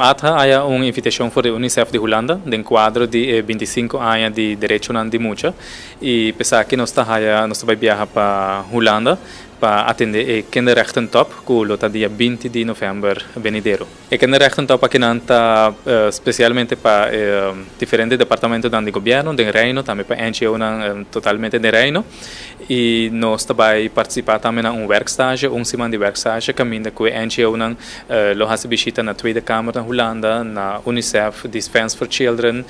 ATA a haya un invitacion for di UNICEF di Hulanda den cuadro di e 25 aña di derechonan di mucha y p'esaki nos ta haya nos ta bay biaha pa Hulanda pa atende e Kinderrechtentop cu lo ta dia 20 di november benidero. E Kinderrechtentop akinan ta specialmente pa diferente departamentonan di gobierno den Reino, tambe pa NGOnan totalmente den Reino y nos ta bay participa tambe na un werkstage, un siman di werkstage caminda cu e NGOnan lo haci bishita na Tweede Kamer na Hulanda, na UNICEF, Defence for Children,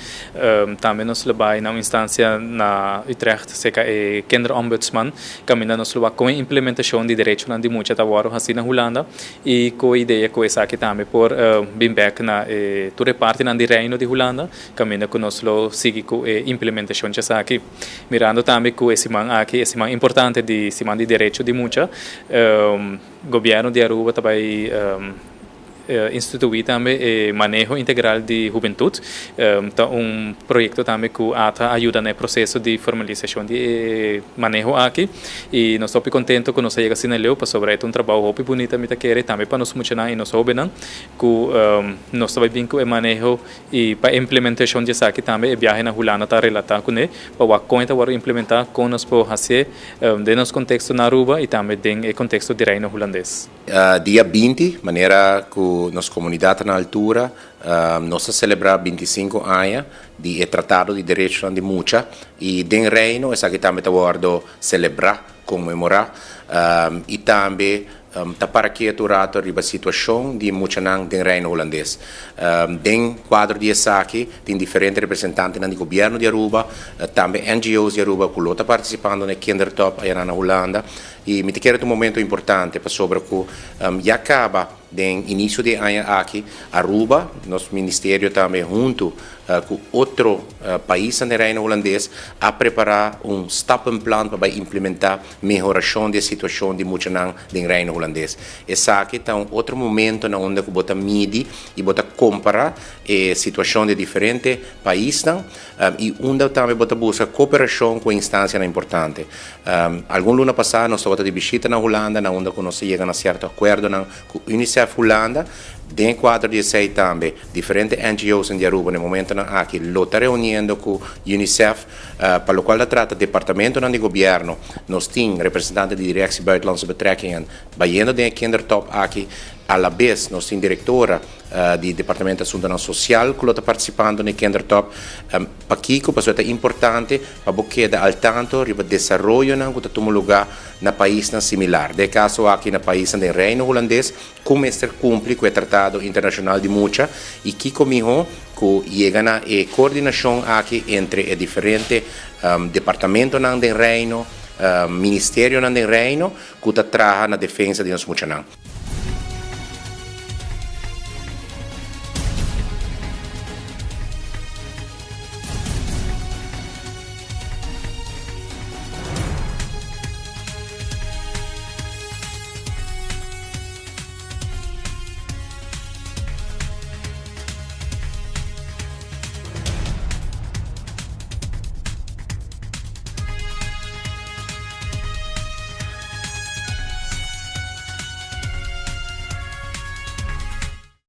tambe nos lo bay na un instancia na Utrecht cerca e Kinderombudsman, caminda nos lo wak con e implementacion di derechonan di mucha ta wordo haci na Hulanda y cu e idea cu esaki tambe por bin bek na e tur e partinan di Reino di Hulanda, caminda cu nos lo sigui cu e implementacion di esaki. Mirando tambe cu e siman aki, e siman importante di siman di derecho di mucha, Gobierno di Aruba ta bay institui tambe e maneho integral di hubentud. Ta un proyecto tambe cu ATA a yuda na e proceso di formalisacion di e maneho aki y nos ta hopi contento cu nos a yega asina leu pasobra e ta un trabao hopi bunita, mi ta kere, tambe pa nos muchanan y nos hobennan cu nos ta bay bin cu e maneho y pa implementacion di esaki. Tambe e biahe na Hulanda ta relata cune pa wak con e ta wordo implementa, con nos por haci'e den nos contexto na Aruba y tambe den e contexto di Reino Hulandes. Dia 20, manera cu nos comunidad ta na altura, nos ta celebra 25 aña di e Tratado di Derechonan di Mucha y den Reino esaki tambe ta wordo celebra, conmemora y tambe ta para ketu rato riba situacion di muchanan den Reino Hulandes. Den cuadro di esaki tin diferente representantenan di gobierno di Aruba, tambe NGO's di Aruba cu lo ta participando na e Kindertop aya na Hulanda y mi ta kere ta un momento importante pasobra cu ya caba den inicio di e aña aki Aruba, nos ministerio tambe hunto cu otro paisnan den Reino Hulandes a prepara un stappenplan pa bay implementa mehoracion di e situacion di muchanan den Reino Hulandes. Esaki ta un otro momento na unda cu bo ta midi y bo ta compara e situacion di diferente paisnan y unda tambe bo ta busca cooperacion cu e instancianan importante. Algun luna pasa nos tabata di bishita na Hulanda na unda cu nos a yega na cierto acuerdonan cu UNICEF Hulanda. Den e cuadro di esey tambe diferente NGO's di Aruba na e momentonan aki lo ta reuniendo cu UNICEF pa locual ta trata departamentonan di gobierno. Nos tin representante di Directie Buitenlandse Betrekkingen bayendo den e Kindertop aki. A la bes nos tin directora di Departamento Asuntonan Social cu lo ta participando na e Kindertop. Pakico? Pasobra ta importante pa bo keda al tanto riba desaroyonan cu ta tuma lugar na paisnan similar. Den e caso aki na paisnan den Reino Hulandes cu mester cumpli cu e Tratado Internacional di Mucha y kico miho cu yega na e coordinacion aki entre e diferente departamentonan den Reino, ministerionan den Reino cu ta traha na defensa di nos muchanan.